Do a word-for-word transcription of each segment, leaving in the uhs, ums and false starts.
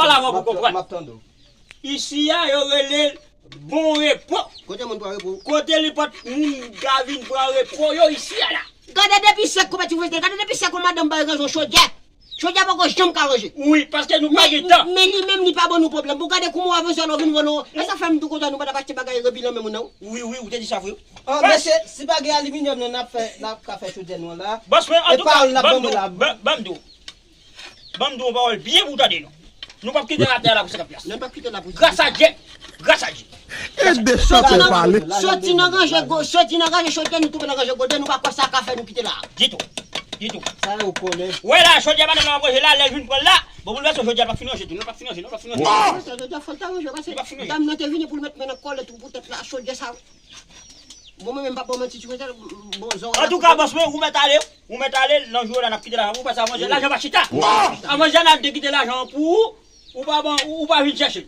pale avè w pou konprann. M ap tande w. Isi a, yo rele l Bon Repo. Kote moun pran repo? Kote nenpòt moun ka vin pran repo yo isi a la. Gade depi sèk konpè ti vwete, gade depi sèk yon madanm bay ranjè yon chodyè. Chodyè poko janm ka ranje. Wi, paske nou pa gen tan. Men li menm li pa ban nou pwoblèm. Pou gade kouman w avanse lè w vin vòlò. E sa fè m tou kontan nou pa t ap achte bagay rebi nan men moun nan. Wi, wi, ou te di sa vre. An, mesye, si pa gen aliminyòm nan, n ap fè, n ap ka fè chodyè nou an la. Bòs mwen, antouka, ban m di w, ban m di w. Ban m di w yon pawòl byen pou w tande non. Nou p ap kite l atè a la pou senkant pyas. Nou p ap kite l la pou. Gras a Dye. Gras a Dye. E de chantè pale. Soti nan ranje go, soti nan ranje chodyè, nou tonbe nan ranje gode, nou pa kwè sa ka fè nou kite la. Ditou. Ditou. Sa yo konnen. Wè la, chodyè madanm nan ap ranje la, lè l vin pran l la. Bon, pou l vèse chodyè, l p ap fin ranje tou. Non, l p ap fin ranje, non, l p ap fin ranje. Sa chodyè fò l ta ranje, paske dam nan te vini pou l met men nan kòlèt ou poutèt la, chodyè sa. Bon, mwen menm pa ba w manti, ti konsa, bon, zò. Antouka, bòs mwen, ou mèt ale, ou mèt ale, nan jou la, n ap kite lajan pou w, paske avan jè, lajan pa chita. Avan jè, n ap te kite lajan an pou ou, ou pa ban, ou, ou pa vin chèche.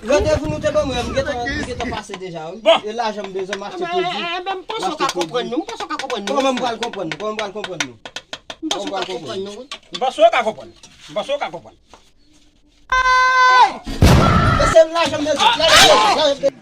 Randevou nou te ban mwen, m gentan, m gentan pase deja, wi. Bon. E lajan m bezwen m achte kredi. Enben, m panse w ka konprann nou, m panse w ka konprann nou. Kòman m pral konprann nou? Kòman m pral konprann nou? M panse w ka konprann nou, wi. M panse w ka konprann. M panse w ka konprann. Mesye, m lajan m bezwen. Lajan m bezwen.